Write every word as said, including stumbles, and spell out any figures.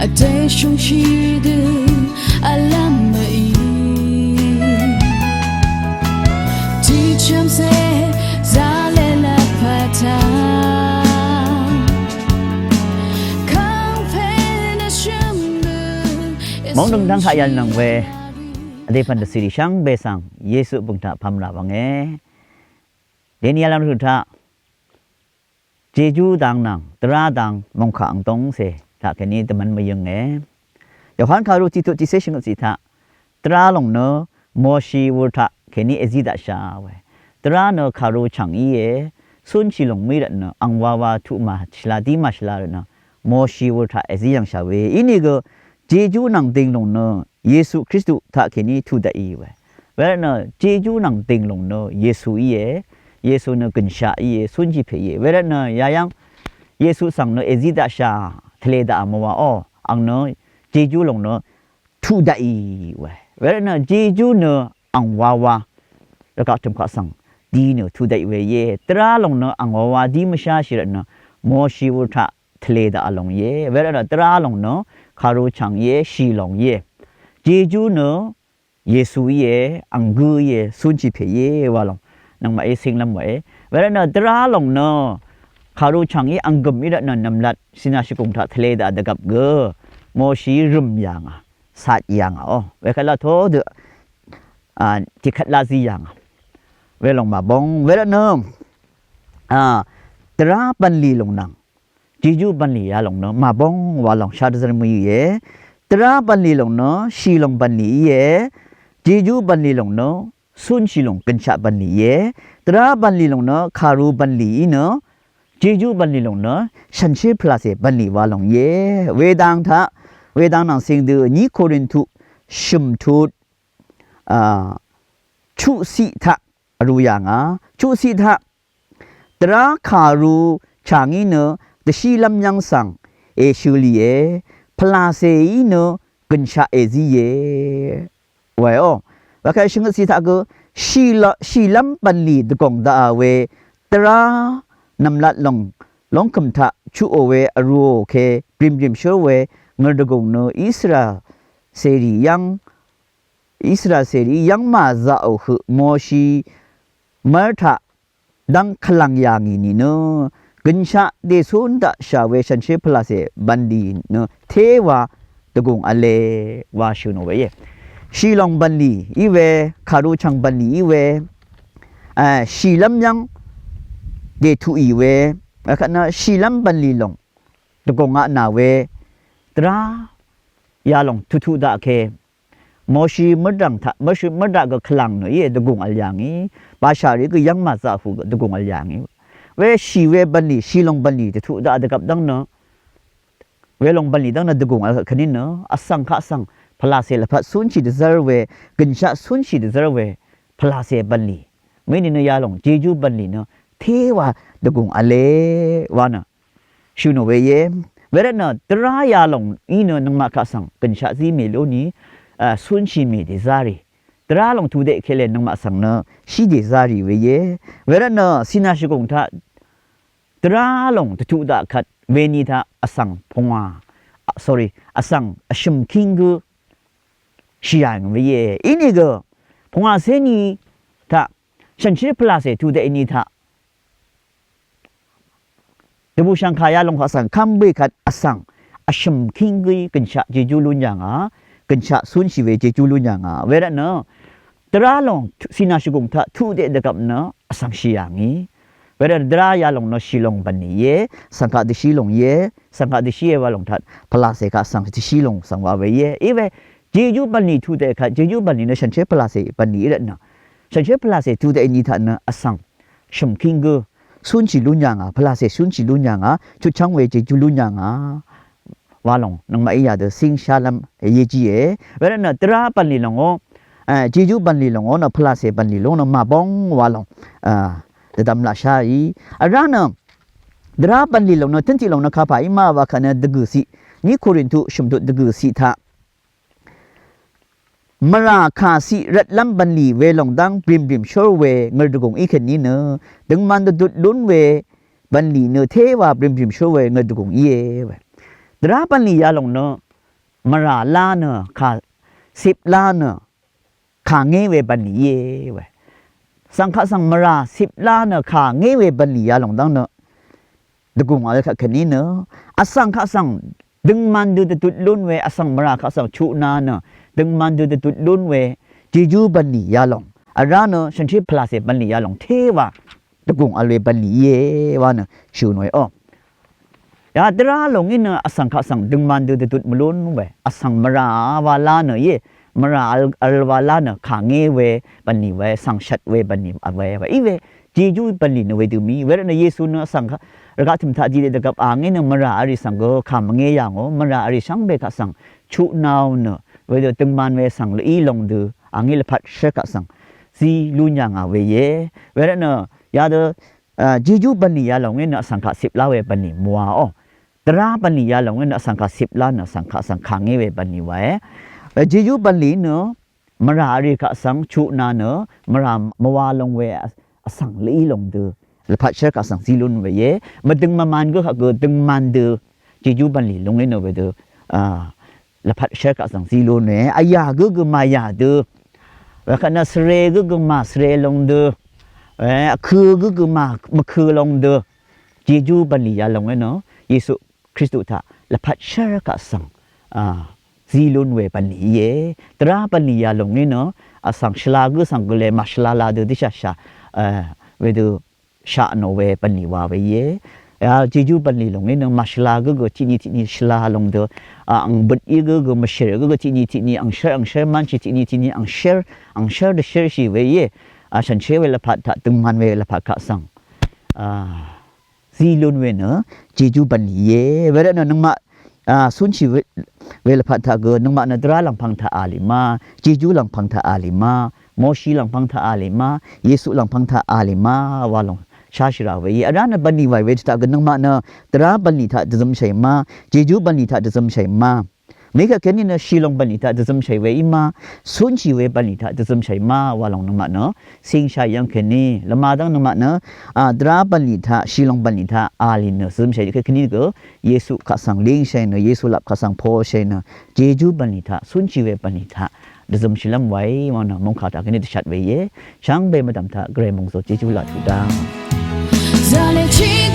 Vdè shúngshì dø vlv́m mø̀í. Tiqchv̀mcè zalè lvpat taq. Kàngpè nø shø̀m dø. Mòngdø̀ng dv́ng kaq yv̀lnøng we. Vdè pv̀n dvcìrì shvngbe svng Yesu bø̀ng taq pv̀mrà wv̀nge. Dèni yv̀lnøng rø taq Jejú dang nvng dvrá dang mòngkà angdongcè taq kèní dvmvn mvyønge. Yohan kàru tiqtut tiqcé shvngøt cì taq dvrá lòng nø Moshi wur taq kèní èzí daqsha we. Dvrá nø kàru chv̀ng íe, cúnshì lòng mí rvtnø ang wawa tuq màshvla dí màshvla rvtnø Moshi wur taq èzí yv̀ngshà we. Inìgø Jejú nvng dìng lòng nø Yesu Kristu taq kèní tuq daqì we. Wervtnø Jejú nvng dìng lòng nø Yesu íe. Yesu nø gø̀nshaq íe, cúnshì pè íe. Wervtnø yayv́ng Yesu svng nø èzí daqsha tvlē daqà mvwaqò. Ang nø Jejú lòng nø tuq daqì we. Wervtnø Jejú nø ang wawa rvgaq tø̀m kaq svng di nø tuq daqì we íe. Dvrá lòng nø ang wawa dí mvsháshì rvtnø Moshi wur taq tvlē daqà lòng íe. Wervtnø dvrá lòng nø kàru chv̀ng íe, shì lòng íe. Jejú nø Yesu íe, ang gǿ íe, cúnshì pè íe wa lòng nøngmaqí cínglv́m wàe. Wervtnø dvrá lòng nø kàru chv̀ng í ang gø̀m í rvtnø nv̀mlat sina shvgùng taq tvlē daqà dvgvp gø Moshi rø̀m yà ngà, sat yà ngà o. Wekvt la to dø a tiqkvt la zí yà ngà. Welòng màbóng wervtnø a dvrá bv̀nlì lòng nvng Jejú bv̀nlì yalòng nø màbóng wa lòng shadvzv́r mø̀í íe. Dvrá bv̀nlì lòng nø shì lòng bv̀nlì íe. Jejú bv̀nlì lòng nø cúnshì lòng gø̀nshaq bv̀nlì íe. Dvrá bv̀nlì lòng nø kàru bv̀nlì í nø Jejú bv̀nlì lòng nø shànshér pvlàcè bv̀nlì wa lòng íe. Wedang taq, wedang nvng sing dø nyi Korintu shø̀m tut a chuqciq taq vrū yà ngà. Chuqciq taq dvrá kàru chàngí nø dvshílv́m yv́ng svng èshø lìe, pvlàcèí nø gø̀nshaq èzíe. Wàò, wekvt shvngøt cì taq gø shìlv́m bv̀nlì dvgòng daqà we dvrá nv̀mlat lòng lóngkø̀m taq chuqò we vrūò ke brìmbrìm shór we ngø̀rdvgùng nø Israel cèrì yv́ng Israel cèrì yv́ng màzaqò høq Moshi mv́r taq dv́ng kvlv̀ng yà ngì nìnø gø̀nshaq dècún daqshà we shànshér pvlàcè bv̀nlì nø téwa dvgùng v̄le wa shø̀n ò we íe. Shìlòng bv̀nlì í we, kàru chv̀ng bv̀nlì í we, a shìlv́m yv́ng dètuqì we, vkvt nø shìlv́m bv̀nlì lòng dvgùng aq nà we dvrá yalòng tuqtuq daq ke Moshi mv́rdv̀ng taq, Moshi mv́rdaq gø kvlàng nø íe dvgùng vl yà ngì. Bashà rì gø yv́ng màzaq hu gø dvgùng vl yà ngì. Weshì we bv̀nlì, shìlòng bv̀nlì dvtuq daq dvgvp dv́ng nø, welòng bv̀nlì dv́ng nø dvgùng vl kvt kvní nø, vsvng kaq svng pvlàcè lvpat cúnshì dvzv́r we, gø̀nshaq cúnshì dvzv́r we, pvlàcè bv̀nlì. Mø̀í nìnø yalòng Jejú bv̀nlì nø téwa dvgùng v̄le wa nø shø̀n ò we íe. Wervtnø dvrá yalòng í nø nøngmaq kaq svng gø̀nshaq zí mì lú nì, a cúnshì mì dèzá rì. Dvrá lòng tuq deq kele nøngmaq svng nø shí dèzá rì we íe. Wervtnø sina shvgùng taq dvrá lòng dvtuq daq kvt weni taq vsvng pungwà, a sorry, vsvng vshø̀m kíng gǿ shì yà ngì we íe. Inìgø pungwàcé ni taq shànshér pvlàcè tuq deq ni taq dvbùshv̀ngkà yalòng kaq svng kv́m bǿì kvt vsvng vshø̀m kíng gǿí gø̀nshaq Jejú lún yà ngà, gø̀nshaq cúnshì we Jejú lún yà ngà. Wervtnø dvrá lòng sina shvgùng taq tuq deq dvgvp nø vsvng shì yà ngì. Wervtnø dvrá yalòng nø shìlòng bv̀nlì íe, svng kaq dvshí lòng íe, svng kaq dvshí íe wa lòng taq pvlàcè kaq svng dvshí lòng svng wa we íe. Í we Jejú bv̀nlì tuq deq kvt Jejú bv̀nlì nø shànshér pvlàcè bv̀nlì í rvtnø shànshér pvlàcè tuq deq ni taq nø vsvng shø̀m kíng gǿ cúnshì lún yà ngà, pvlàcè cúnshì lún yà ngà, chutchv́ng we Jejú lún yà ngà wa lòng nøngmaqí yadø cíngshálv́m èyéjíe. Wervtnø dvrá bv̀nlì lòng ó, a Jejú bv̀nlì lòng ó nø pvlàcè bv̀nlì lòng nø màbóng wa lòng a dvdvm laqsháì. Vrá nø dvrá bv̀nlì lòng nø tǿntiq lòng nø kapà í ma wa kvt nø dvgø̀ciq, nyi Korintu shø̀m tut dvgø̀ciq taq mvrà kàciq rvtlv́m bv̀nlì welòng dv́ng brìmbrìm shór we ngø̀rdvgùng í kèní nø døngman dvdut lún we bv̀nlì nø téwa brìmbrìm shór we ngø̀rdvgùng íe we. Dvrá bv̀nlì yalòng nø mvrà lá nø kà sip lá nø kà ngé we bv̀nlì íe we. Vsvng kaq svng mvrà sip lá nø kà ngé we bv̀nlì yalòng dv́ng nø dvgùng vl kaq kèní nø vsvng kaq svng døngman dø dvdut lún we, vsvng mvrà kaq svng chuq na nø døngman dø dvdut lún we Jejú bv̀nlì yalòng vrá nø shànshér pvlàcè bv̀nlì yalòng téwa dvgùng vl we bv̀nlì íe wa nø shø̀n we o. Ya dvrá lòng í nø vsvng kaq svng døngman dø dvdut mvlún we, vsvng mvrà wa lá nø íe, mvrà vl, vl wa lá nø kà ngé we bv̀nlì we, svng shvt we bv̀nlì vl we, wa í we Jejú bv̀nlì nø wedø mì. Wervtnø Yesu nø vsvng kaq rvgaq tø̀m taq dide dvgvp a ngí nø mvrà vrì svng gø kà mvngé yà ngò, mvrà vrì shvngbe kaq svng chuq naò nø wedø døngman we svng lví lòng dø a ngí lvpat shv́r kaq svng zí lún yà ngà we íe. Wervtnø yadø a, Jejú bv̀nlì yalòng í nø vsvng kaq sip lá we bv̀nlì mvwà o. Dvrá bv̀nlì yalòng í nø vsvng kaq sip lá nø vsvng kaq svng kà ngé we bv̀nlì wa e. E, Jejú bv̀nlì nø mvrà vrì kaq svng chuq na nø mvrà mvwa lòng we vsvng lví lòng dø lvpat shv́r kaq svng zí lún we íe. Mvdøng mvman gø kaq gø døngman dø Jejú bv̀nlì lúng í nø wedø a, lvpat shv́r kaq svng zí lún we. Vyà gǿ gø màyà dø, wekvt nø svre gǿ gø màsvre lòng dø, e, vkø gǿ gø màmvkø lòng dø Jejú bv̀nlì yalòng í nø Yesu Kristu taq lvpat shv́r kaq svng a, zí lún we bv̀nlì íe. Dvrá bv̀nlì yalòng í nø vsvng shvla gǿ svng gø le màshvla la dø dvshàshà, e, wedø shaq nò we bv̀nlì wa we íe. Ya Jejú bv̀nlì lòng í nø màshvla gǿ gø tiqni tiqni shvla lòng dø, a, ang bøt í gǿ gø mvshèr gǿ gø tiqni tiqni angshv́r angshv́r mv́nshì tiqni tiqni angshv́r angshv́r dvshv́rshì we íe. A, shànshér we lvpat taq døngman we lvpat kaq svng a, zí lún we nø Jejú bv̀nlì íe. Wervtnø nøngmaq a, cúnshì we, we lvpat taq gø nøngmaq nø dvrá lv̀ngpv̄ng taq a lì ma, Jejú lv̀ngpv̄ng taq a lì ma, Moshi lv̀ngpv̄ng taq a lì ma, Yesu lv̀ngpv̄ng taq a lì ma wa lòng sháshì rà we íe. Vrá nø bv̀nlì wàì we taq gø nøngmaq nø dvrá bv̀nlì taq dvzømshàì ma, Jejú bv̀nlì taq dvzømshàì ma, mèkvt kèní nø shì lòng bv̀nlì taq dvzømshàì we í ma, cúnshì we bv̀nlì taq dvzømshàì ma wa lòng nøngmaq nø cingshàì yv́ng kèní lvma dv́ng nøngmaq nø a, dvrá bv̀nlì taq shì lòng bv̀nlì taq a lì nø dvzømshàì kèní gø Yesu kaq svng língshàì nø, Yesu lap kaq svng poshàì nø, Jejú bv̀nlì taq cúnshì we bv̀nlì taq dvzømshìlv́m wàí wa nø mòngkà taq kèní dvshat we íe. Shvngbe mvdv̀m taq Gvray mòngzò Jejú laq tuq dv́ng. Zalek chik